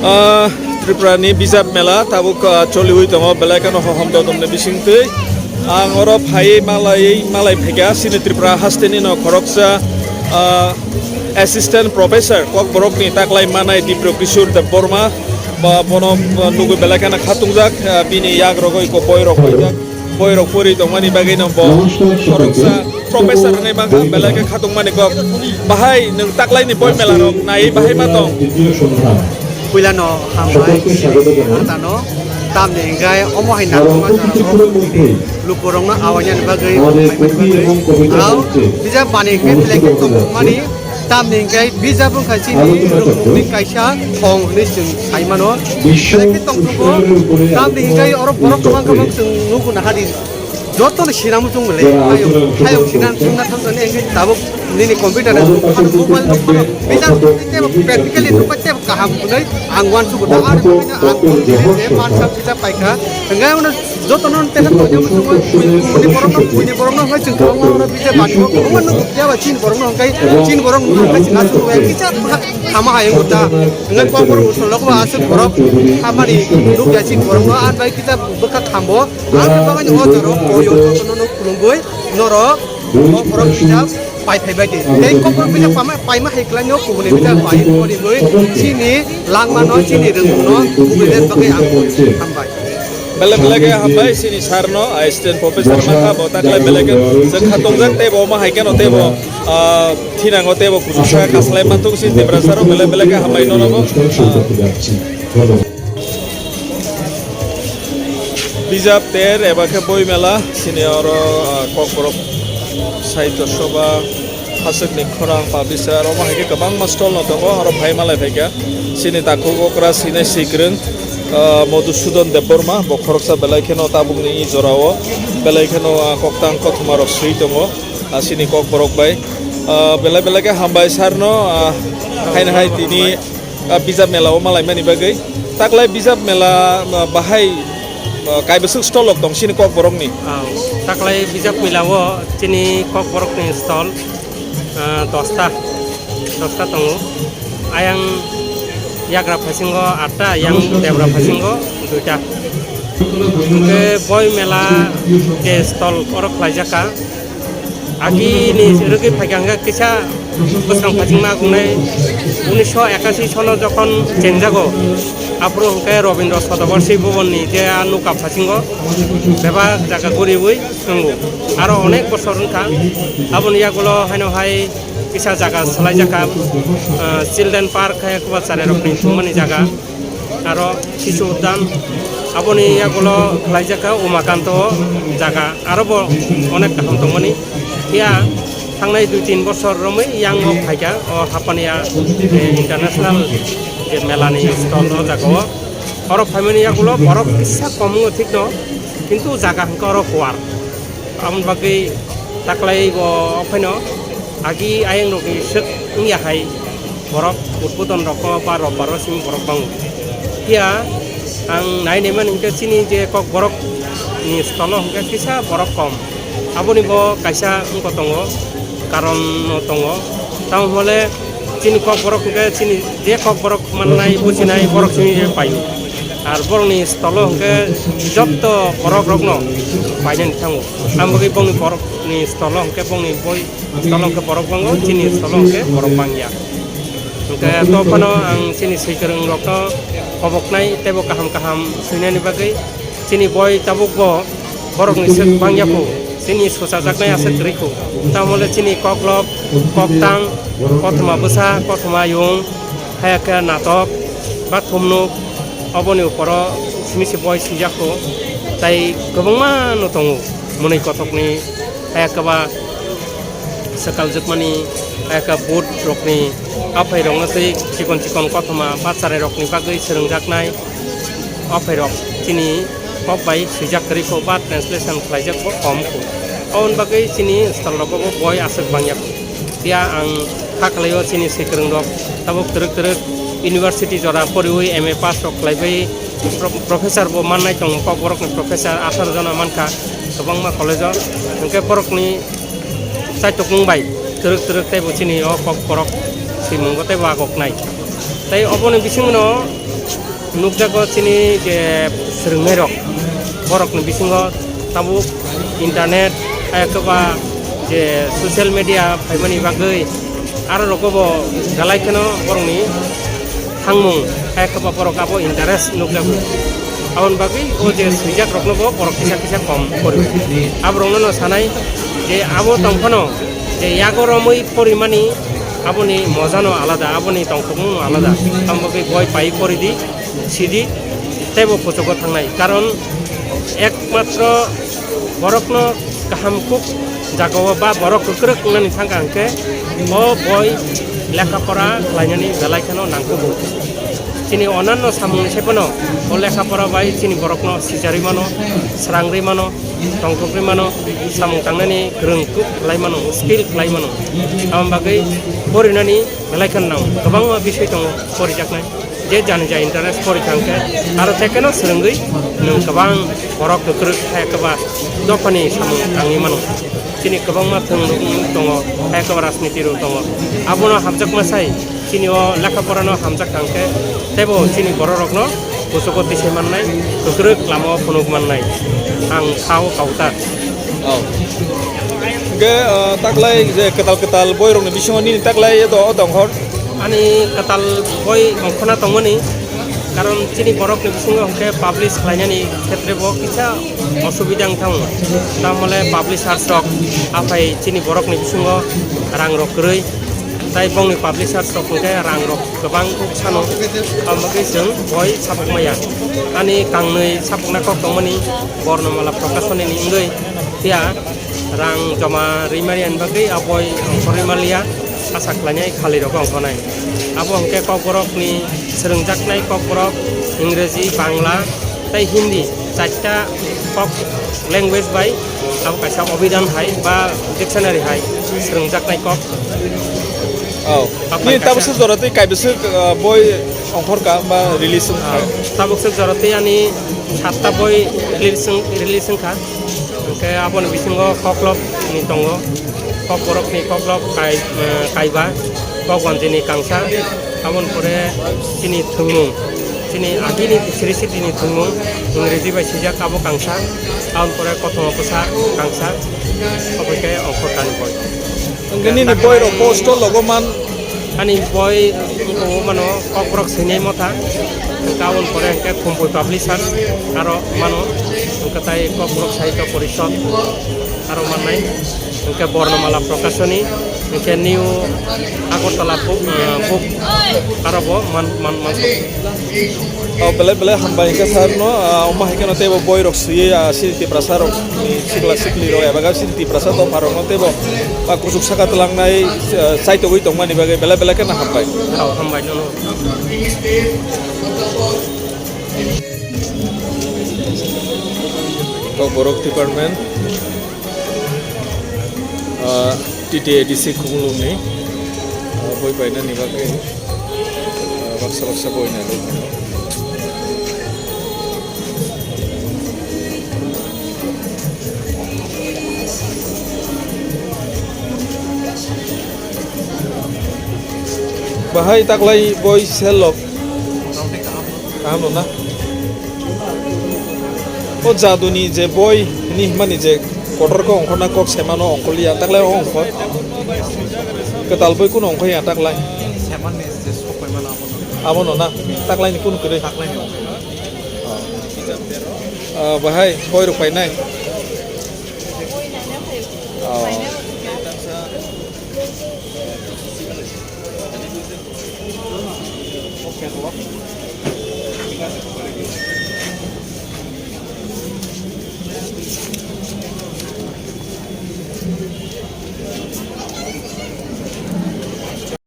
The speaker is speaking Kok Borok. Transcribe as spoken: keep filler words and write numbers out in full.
Ah, Tripura ni bijap mela tabuk, ah, choliwi tongo, belai kheno hohom dodom ni bisingtwi. Ang oro phaiwi malaiwi malai phaikha, chini Tripura haste ni no khoroksa, ah, assistant professor Kokborok ni taklai manai Dipro Kishore Debbarma, ba bono, ah, nugwi belai kheno khatungjak, ah, bini yak rogwi ko boi rok phaijak. Boirok pori tongmani bagwi no bo khoroksa professor wngwi mankha, belai khe khatungmani kok. Bahai nwng taklaini boi mela rok naiwi bahai ma tong? Puila no hambai sini atano, tamni hingkai omo hai nangkukma jora o lukurokno awainani bagwi, phaimani bagwi. Ang bijap bani hingkai belai khe tongmani. Tamni hingkai bijap wngkha chini rwngmungni kaisa thong hwnwi chwng sai mano. Belai khe tongthogo. Tamni hingkai oro borok kwbang kwbang chwng nugo naha di. Jotono sinamo chwng belai. Hayung, hayung sinan chwngna thangkha ne hingkai tabuk nini computer o mobile nukmano bijap tebo practically nukma tebo kaham hwnwi ang uansugo da. Ar hwnwi ang mansa bijap paikha. Hingkai uno jotono tesa tongya muchungo, buini borokno, buini borokno hwnwi chwng kwbangma uno bijap bani o kwbangma nugo. Phiya ba chini borokno hwnkhe, chini borok nukha khe chwng aswk rwya kisa bwkha khama hai wngkha ta. Hwnkhe kokborok usolok bo aswk borok khamani nukya chini borokno, ani bai kisa bwkha khambo. Ani bagwi o jorao koyo jotono no khulumgwi norok kokborok kisa pai phai bai di. Tei kokborok kisa paima, paima hai kwlai no kubuni kisa pai pori bai chini langma no, chini rwngmung no kubuni bagwi ang hambai. Belai belai khe hambai chini sir no, assistant professor mankha bo taklai belai khe chwng kha tongjak tei bo omo hai kheno tei bo, ah, thinango tei bo kuchuk sa kaslai manthok chini Tiprasa rok belai belai khe hambai nono bo. Ah, bijap ter eba khe boi mela chini oro, ah, kokborok sahitya sobha. Hachwkni khorang publisher, omo hai khe kwbangma stall no tongo, oro phai malai phaikha. Chini takhuk okra sinai swikwrwng, ah, Madhusudan Debbarma, bo khoroksa belai kheno tabukni i jorao belai kheno, ah, koktang kothoma rok swi tongo, ah, chini kokborok bai. Ah, belai belai khe hambai sir no, ah, haino hai tini, ah, bijap mela o malaimani bagwi. Taklai bijap mela, ah, bahai, ah, kaibwswk stall rok tong chini kokborokni? Ah, taklai bijap mela o chini kokborokni stall, ah, dosta, dosta tongo. Ayang yagra phasingo atta, yang debra phasingo duita. Hwnkhe boi mela je stall oro khlaijak kha. Agini rwgwi phaikha hwnkhe kisa bwskang phasingma gungnai unisho ekashi sono jokhon chengjago, aphuru hwnkhe Robindra Sodabarshi Bhuban ni je a nuka phasingo bebak jaga guriwi wngo. Aro onek bosor wngkha, aboni yagulo haino hai kisa jaga swlaijakha, ah, children park hai kwbachari rokni thwngmani jaga. Aro Shishu Udyan, aboni yagulo khlaijak kha Umakanto jaga, aro bo onek kaham tongmani. Phiya thangnai dui tin bosor romwi yang o phaikha, o Hapania, eh, international je melani stall o jaga o. Oro phaimani yagulo borok kisa kom wngo thikno, kintu jaga hwnkhe oro kuar. Aboni bagwi taklai bo phaino agi ayang rokni swk wngya hai borok udbodon rokno ba robbaro simi borok bango. Phiya ang nai naimani hwnkhe chini je kokborok ni stolo hwnkhe kisa borok kom. Aboni bo kaisa wngkha tongo, karon no tongo. Tamo hole chini kokborok hwnkhe chini je kokborok mannai, bujinai borok simi je paio. Ar borokni stolo hwnkhe jotto borok rokno painani thango. Ang bagwi bongni borokni stolo hwnkhe bongni boi stolo hwnkhe borok bango, chini stolo hwnkhe borok bangya. Hwnkhe to phano ang chini swikwrwng rokno khoboknai teibo kaham kaham swinani bagwi chini boi tabukbo borokni swk bangya kho, chini sochajaknai aswk kwrwi kho. Tamole chini koklop, koktang, kothoma bwsa, kothoma yung, haya khe natok, ba thumnuk, oboni uporo simi se boi swijak kho. Tai kwbangma no tongo, mwnwi kotokni, haya khe ba swkal jwkmani, haya khe boot rokni, aphai rokno tei chikon chikon kothoma bacharai rokni bagwi swrwngjaknai. O phairok chini kok bai swijak kwrwi kho ba translation khlaijak bo kom kho. Aboni bagwi chini stall rogo bo boi aswk bangya kho. Phiya ang kha khlaio chini swikwrwng rok tabuk twrwk twrwk university jora poriwi M A pass rok khlaiwi pro-, professor bo mannai tongo, kokborokni professor atharo jona mankha kwbangma college o. Hwnkhe borokni chaitukmung bai twrwk twrwk teibo chini o kokborok swimungo teibo agoknai. Tei oboni bisingo nukjago chini je swrwngnairok, borokni bisingo tabuk internet, ayakhe ba je social media phaimani bagwi aro rogo bo belai kheno borokni thangmung, ayakhe ba borok abo interest nukjago. Aboni bagwi o je swijak rokno bo borok kisa kisa kom pori. Aborokno no sanai je abo tongphano je yago romwi porimani aboni mojano alada, aboni tongthokmungno alada. Aboni bagwi boi pai pori di, sidi, teibo kuchugo thangnai. Karon ekmatro borokno kaham kuk jagao ba borok kwkrwk wngnani thangkha hwnkhe o boi lekha pora khlainani belai kheno nangkugo. Chini onanno samungni saiphano o lekha pora bai chini borokno sijarwi mano, srangri mano, tongthokri mano, samung tangnani kwrwng kuk khlai mano, skill khlai mano. Aboni bagwi porinani belai kheno nang kwbangma bisoi tongo porijaknai. Je jani ja interest pori thangkhe aro thekheno swrwngwi nwng kwbang borok kwkrwk khe kwba dophani samung tangwi mano. Chini kwbangma thwng tongo, khe kwba rajniti rok tongo. Abono hamjakma sai chini o lekha porano hamjak thangkhe teibo chini bororokno kuchugo tisai mannai, kwkrwk lamao phunuk mannai. Ang sao kauta. Oh. Hingke, ah, taklai je kwtal kwtal boirokni bisingo nini taklai do o tongkhor? Ani kwtal boi ongkhorna tongmani, karon chini borokni bisingo hwnkhe publish khlainani khetre bo kisa osubida wng thango. Tamole publishers rok aphai chini borokni bisingo rang rok kwrwi, tai bongni publishers rok hwnkhe rang rok kwbang kuk sano, aboni bagwi chwng boi sapuk maya. Ani kangnwi sapukna kok tongmani Bornamala Prokashoni ni wngwi phiya rang joma rwimani ani bagwi a boi ongkhorwi manliya, asa khlainai khali rok ongkhornai. Abo hwnkhe Kokborok ni swrwngjaknai Kokborok, Ingreji, Bangla tei Hindi, charta kok language bai abo kaisa obidhan hai ba dictionary hai swrwngjaknai kok. Oh. Apa Ni kaisa tabuk suk jora twi kaibwswk, ah, boi ongkhorka ba release wngkha? Ah, tabuk suk jora twi ani satta boi release wng-, release wngkha. Hwnkhe aboni bisingo Kokborok ni tongo. Kokborok ni Kokborok kai, eh, kaiba, Kokbanti ni kangsa, aboni pore chini thwngmung, chini agini Sri Sri ni thwngmung, Ingreji bai swijak abo kangsa, aboni pore Kothoma Bwsa kangsa, obo khe ongkhor kani boi. Hwnkhe nini boi rok post o logo man? Ani boi wngkha o mano Kokborok swinai motha, hwnkhe aboni pore hwnkhe Khumpui Publishers aro mano, hwnkhe tai Kokborok Sahitya Porishod aro mannai, hwnkhe Bornamala Prokashoni, hwnkhe New Agartala book, eh, book aro bo man, man, man. Oh, belai belai hambai hwnkhe sir no, ah, omo hai kheno teibo boi rok swiwi, ah, chini Tiprasa rok ni sikla sikli rok eba ga chini Tiprasa dopha rok no teibo, ah, kuchuk saka twlangnai, ah, chaitogwi tongmani bagwi belai belai kheno hambai. Oh, hambai nono. Kokborok department, ah, T T A D C Khumulwng ni, ah, boi painani bagwi, ah, baksa baksa boi nai. Bahai taklai boi sel lok. Kaham no na? O jaduni je boi hini himani je kotor khe ongkhorna kok semano ongkhorliya, taklai o ongkhor. Kwtal boi kuno ongkhorya taklai. Abono na? Taklaini kuno kwrwi? Ah, bahai boi rok painai? Oh.